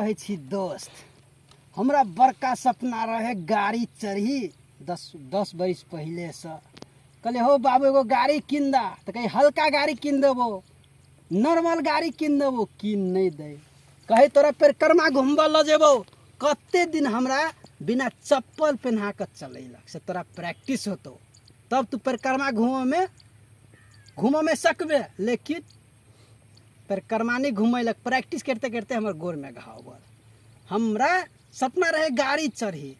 कहै छी दोस्त, हमरा बड़का सपना रहे गाड़ी चढ़ी 10 बरिस पहिलेसँ। कहलियै हौ बाबू एगो गाड़ी कीन दा, तऽ कहै हल्का गाड़ी कीन देबो, नॉर्मल गाड़ी कीन देबो, कीन नहि दै। कहै तोरा परिक्रमा घुमबऽ लऽ जेबौ। कते दिन हमरा बिना चप्पल पेन्हा कऽ चलेलक, से तोरा प्रैक्टिस होतौ तब तू परिक्रमा घूमऽमे सकबे। लेकिन परिक्रमा नहि घुमेलक, प्रैक्टिस करिते करिते हमर गोरमे घाव भऽ गेल। हमरा सपना रहे गाड़ी चढ़ी,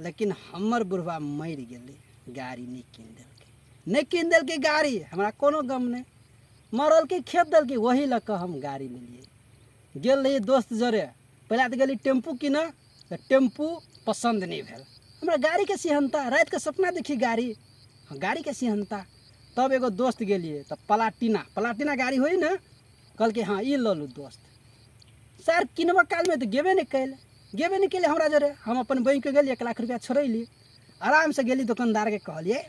लेकिन हमर बुढ़वा मरि गेलै, गाड़ी नहि कीन देलकै, नहि कीन देलकै गाड़ी। हमरा कोनो गम नहि, मरलकै खेत देलकै, वही लऽ कऽ हम गाड़ी लेलियै। गेल रहियै दोस्त जरे, पहिले तऽ गेली टेम्पू कीनऽ, तऽ टेम्पू पसन्द नहि भेल हमरा। गाड़ीके सिहन्ता, रातिके सपना देखी गाड़ी, हँ गाड़ीके सिहन्ता। तब एगो दोस्त गेलियै तऽ प्लाटिना गाड़ी होइ ने, कहलकै हँ ई लऽ लू दोस्त। सर किनबऽ कालमे तऽ गेबे नहि कयल, गेबे नहि कयलै हमरा जरे। हम अपन बैंक गेली, 1 लाख रुपैआ छोड़ैली, आरामसँ गेली दोकानदारके कहलियै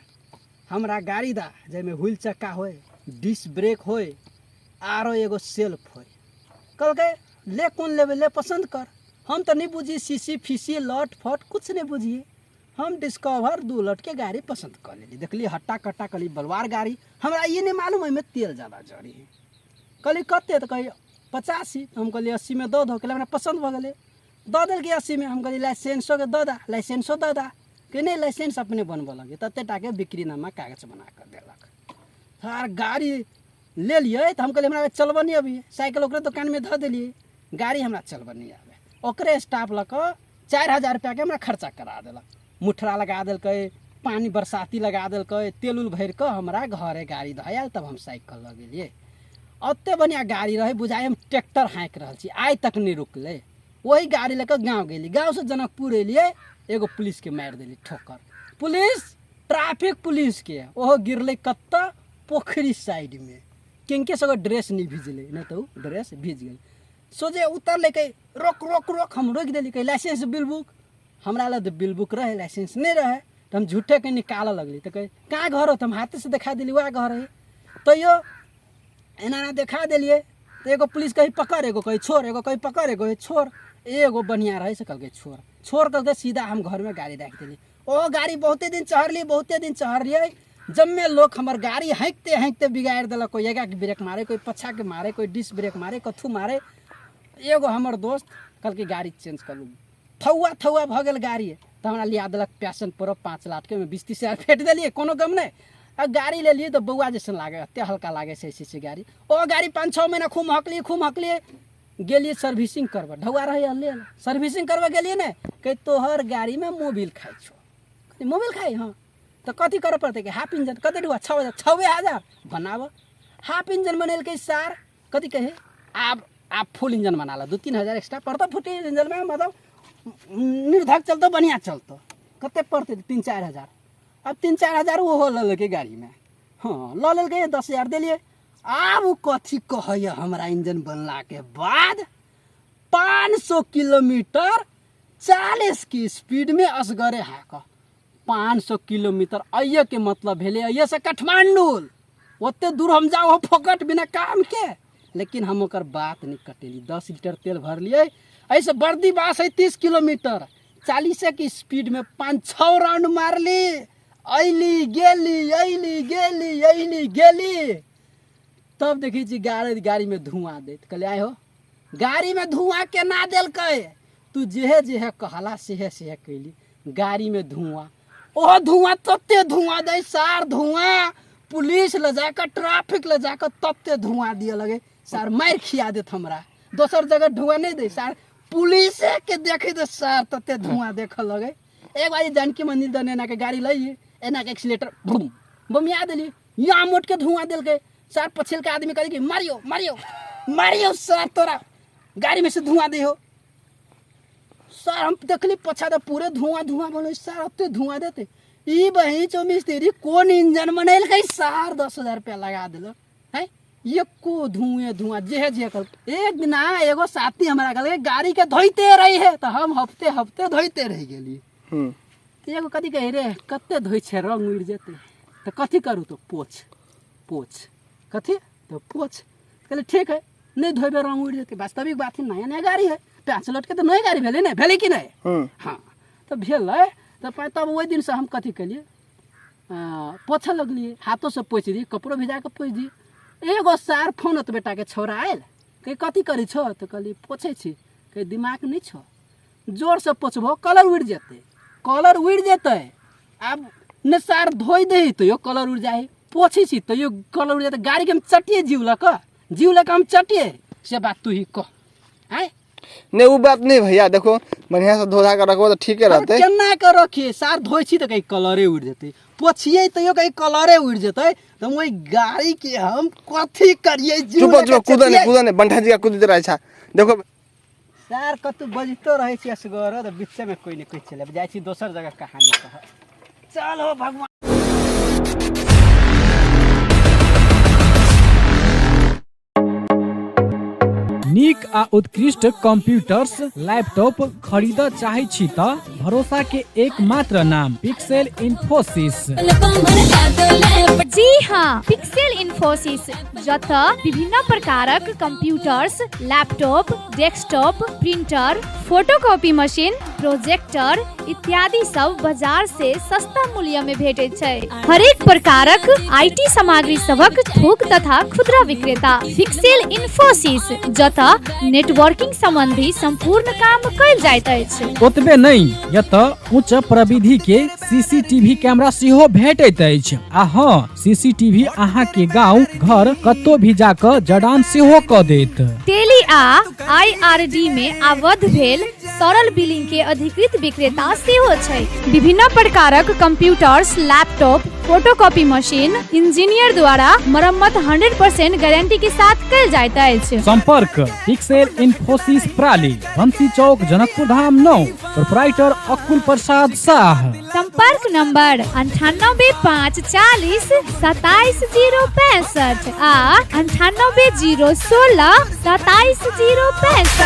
हमरा गाड़ी दा जाहिमे व्हील चक्का होय, डिस्क ब्रेक होय, आरो एगो सेल्फ होय। कहलकै ले कोन लेबै, ले पसन्द कर। हम तऽ नहि बुझी सी फीसी लट फट कुछ नहि बुझिए, हम डिस्कवर 2 लटके गाड़ी पसन्द कऽ लेली। देखली हट्टा कट्टा, कहली बलवार गाड़ी। हमरा ई नहि मालूम एहिमे तेल जादा जड़ी है। कहली कते, तऽ कहली 85। हम कहली 80में दऽ दहो। कहली हमरा पसन्द भऽ गेलै, दऽ देलकै 80में। हम कहली लाइसेंसोके दऽ दा, लाइसेंसो दऽ दा। कि नहि लाइसेंस अपने बनबऽ लगे। तते टाके बिक्रीनामा कागज बना कऽ देलक। आर गाड़ी लेलियै तऽ हम कहलियै हमरा चलबऽ नहि अबैए, साइकिल ओकरे दोकानमे धऽ देलियै, गाड़ी हमरा चलबऽ नहि आबै। ओकरे स्टाफ लऽ कऽ 4000 रुपैआके हमरा खर्चा करा देलक। मुठरा लगा देलकै, पानि बरसाती लगा देलकै, तेल उल भरि कऽ हमरा घरे गाड़ी धऽ आयल। तब हम साइकिल लऽ गेलियै। ओते बढ़िआँ गाड़ी रहै, बुझाइ हम ट्रैक्टर हाँकि रहल छी, आइ तक नहि रुकलै। वही गाड़ी लऽ कऽ गाँव गेली, गाँवसँ जनकपुर एलियै, एगो पुलिसके मारि देली ठोकर, पुलिस ट्रैफिक पुलिसके। ओहो गिरलै कतऽ, पोखरी साइडमे। किनके सबके ड्रेस नहि भिजलै, नहि तऽ ओ ड्रेस भीज गेल। सोझे उतरलै, कहै रोक रोक रोक। हम रोकि देली, कहै लाइसेंस बिल बुक। हमरा लग तऽ बिल बुक रहै, लाइसेंस नहि रहै, तऽ हम झूठेके निकालऽ लगली। तऽ कहै कहाँ घर हो, तऽ हम हाथेसँ देखा देली वएह घर है। तैयो एना एना देखा देलियै तऽ एगो पुलिस कही पकड़, एगो कही छोड़, एगो कही पकड़, एगो कही छोड़। एगो बढ़िआँ रहै से कहलकै छोड़ छोड़, कहलकै सीधा हम घरमे गाड़ी राखि देली। ओ गाड़ी बहुते दिन चढ़ली, बहुते दिन चढ़लियै, जम्मे लोक हमर गाड़ी हाँकिते हाँकिते बिगाड़ि देलक। कोइ आगाँके ब्रेक मारै, कोइ पाछाँके मारै, कोइ डिस्क ब्रेक मारै, कथू मारै। एगो हमर दोस्त कहलकै गाड़ी चेंज करू, थौआ थौआ भऽ गेल गाड़ी। तऽ हमरा लिया देलक पैशन प्रो 5 लाखके, ओहिमे 20-30 हजार फेट देलियै, कोनो गम नहि। आ गाड़ी लेलियै तऽ बौआ जैसन लागै, एते हल्का लागै छै से गाड़ी। ओ गाड़ी 5-6 महीना खूब हकलियै, खूब हकलियै। गेलियै सर्विसिंग करबऽ, ढौआ रहै लेल, सर्विसिंग करबऽ गेलियै ने, कहै तोहर गाड़ीमे मोबिल खाइ छौ। मोबिल खाइ? हँ। तऽ कथी करऽ पड़तै? कि हाफ इंजन। कते ढौआ? 6000। 6000 बनाबऽ। हाफ इंजन बनेलकै सार, कथी कहै आब फुल इंजन बना ला, 2-3 हजार एक्स्ट्रा पड़तौ फुल इंजनमे, मतलब निर्धक चलतौ, बढ़िआँ चलतौ। कते पड़तै? 3-4 हजार। आब 3-4 हजार ओहो लऽ लेलकै गाड़ीमे, हँ लऽ लेलकै, 10 हजार देलियै। आब ओ कथी कहैए हमरा इंजन बनलाके बाद 500 किलोमीटर 40 के स्पीडमे असगरे हाँक। 500 किलोमीटर अइएके मतलब भेलै अइएसँ काठमाण्डू, ओते दूर हम जाउ हम फोकट बिना कामके। लेकिन हम ओकर बात नहि कटेली, 10 लीटर तेल भरलियै, एहिसँ बर्दीबास है 30 किलोमीटर, 40 के स्पीडमे 5-6 राउंड मारली, अइली गेली, अइली गेली, अइली गेली। तब देखै छी गाड़ीमे धुआँ दैत। कहलियै आइ हो गाड़ीमे धुआँ केना देलकै? तू जेहे जेहे कहला सेहे सेहे कैली, गाड़ीमे धुआँ, ओहो धुआँ तते धुआँ दै सार धुआँ, पुलिस लऽ जाकऽ ट्रैफिक लऽ जाकऽ तते धुआँ दिअ लगे सार, मारि खिया देत हमरा। दोसर जगह धुआँ नहि दै सार, पुलिसेके देखै तऽ सार तते धुआँ देखऽ लगे। एक बार जानकी मंदिर दने एना के गाड़ी लई, एना के एक्सीलेटर बम बमिया देली, यहाँ मोट के धुआं देलकै सार। पछिलका आदमी कहै कि मारियो मारियो मारियो सार, तोरा गाड़ी में से धुआं दे हो सर। हम देखली पछा तऽ पूरे धुआं धुआं बोले सर, ओते धुआं देते ई बही चो मिस्त्री कोन इंजन बनेलकै सार, 10,000 रुपया लगा देलक है, एको धुएं धुआं जेहे जेहे कल। एक दिना एगो साथी हमरा कहलकै गाड़ी के धोइते रही है, तऽ हम हफ्ते हफ्ते धोइते रहि गेली। तऽ एगो कथी कहै रे कते धोइ छै रंग उड़ि जेतै, तऽ कथी करू? तऽ पोछ पोछ। कथी? तऽ पोछ। कहलियै ठीक है, नहि धोबे रंग उड़ि जेतै, वास्तविक बात है, नया नया गाड़ी है, पैंच लटके तऽ नहि गाड़ी भेलै ने, भेलै कि नहि? हँ, तऽ भेलै तऽ तब ओहि दिनसँ हम कथी केलियै, पोछऽ लगलियै, हाथोसँ पोछि दियै, कपड़ो भिजा कऽ पोछि दियै। एगो सार फोन ओतबे टाके छौड़ा आयल, कहै कथी करै छौ? तऽ कहलियै पोछै छी। कहै दिमाग नहि छौ, जोरसँ पोछबहो कलर उड़ि जेतै, कलर उड़ि जेतै। आब ने सार धोइ दही तैयो कलर उड़ि जाइ है, पोछै छी तैयो कलर उड़ि जेतै। गाड़ीके हम चटिए जीव लऽ कऽ, जीव लऽ कऽ हम चटिए, से बात तू ही कह। आँय नहीं वो बात नहीं भैया, देखो बढ़िया से धो धा के रखबो तो ठीके रहते। केना के रखिए सार, धोइ छी तऽ कहीं कलरे उड़ि जेतै, पोछिए तैयो कहीं कलरे उड़ि जेतै, तऽ ओहि गाड़ी के हम कथी करिए? जीव चुप लऽ कऽ चुप, कूदो नहीं, चटिए। कूदो नहीं, बंठा जी का कूदते रहे छा। देखो सार कतौ बजितो रहै छी असगर तऽ बीचेमे कोइ ने कोइ चलि आबि जाइ छी, दोसर जगह कहानी कह। चल हो भगवान। नीक आ उत्कृष्ट कंप्यूटर्स लैपटॉप खरीद चाहै छी तऽ भरोसा के एकमात्र नाम पिक्सेल इन्फोसिस। जी हाँ, पिक्सेल इन्फोसिस, जतऽ विभिन्न प्रकारक computers, laptop, desktop, printer, photocopy machine, projector इत्यादि सब बाजार से सस्ता मूल्य में भेटैत छै। हरेक प्रकारक IT सामग्री सभक थोक तथा खुदरा विक्रेता पिक्सेल इन्फोसिस, जतऽ नेटवर्किंग संबंधी संपूर्ण काम कयल जाइत अछि। ओतबे नहि, एतऽ उच्च प्रविधि के सीसीटीवी कैमरा सेहो भेटैत अछि। आ हँ, सीसीटीवी अहाँ के गांव घर कतौ भी जाकऽ जड़ान सेहो कऽ देत। टेली आ आईआरडी में आबद्ध भेल सरल बिलिंग के अधिकृत विक्रेता सेहो छै। विभिन्न प्रकारक computers, laptop, photocopy machine engineer द्वारा मरम्मत 100% गारंटी के साथ कयल जाइत अछि। संपर्क पिक्सेल इन्फोसिस प्राली, बंसी चौक, जनकपुर धाम 9, प्रोपराइटर अकुल प्रसाद शाह। संपर्क नंबर 98 5 40 27 0 65 आ 98 0 16 27 0 65।